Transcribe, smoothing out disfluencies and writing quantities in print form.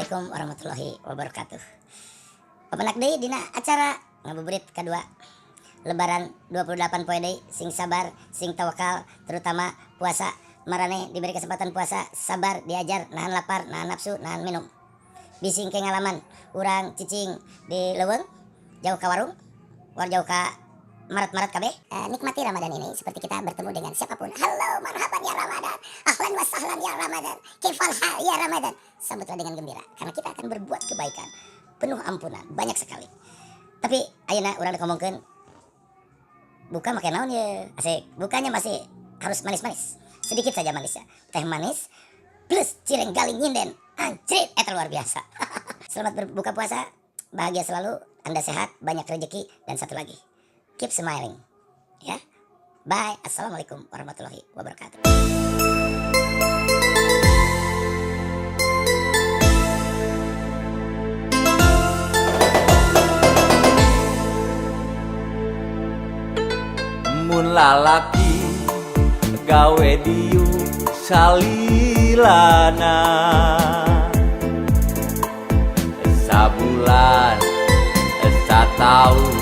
Assalamualaikum warahmatullahi wabarakatuh. Papendak deui dina acara ngabuburit kedua Lebaran 28 poe deui. Sing sabar, sing tawakal, terutama puasa. Maraneh diberi kesempatan puasa, sabar, diajar nahan lapar, nahan nafsu, nahan minum. Bisi engke ngalaman urang cicing di leuweung jauh ka warung, war jauh ka maret-maret kabeh. Nikmati Ramadan ini seperti kita bertemu dengan siapapun. Halo, marhaban ya Ramadan. Ahlan wa sahlan ya Ramadan. Kaifal hal ya Ramadan. Sambutlah dengan gembira karena kita akan berbuat kebaikan. Penuh ampunan, banyak sekali. Tapi ayeuna urang rek ngomongkeun buka make naon ya? Asik. Bukanya masih harus manis-manis. Sedikit saja manisnya. Teh manis plus cireng galing nyinden. Anjrit, eta luar biasa. Selamat berbuka puasa. Bahagia selalu, Anda sehat, banyak rezeki, dan satu lagi, keep smiling. Ya. Bye. Assalamualaikum warahmatullahi wabarakatuh. Mun lalaki gawe diuk salilana, sabulan, sataun.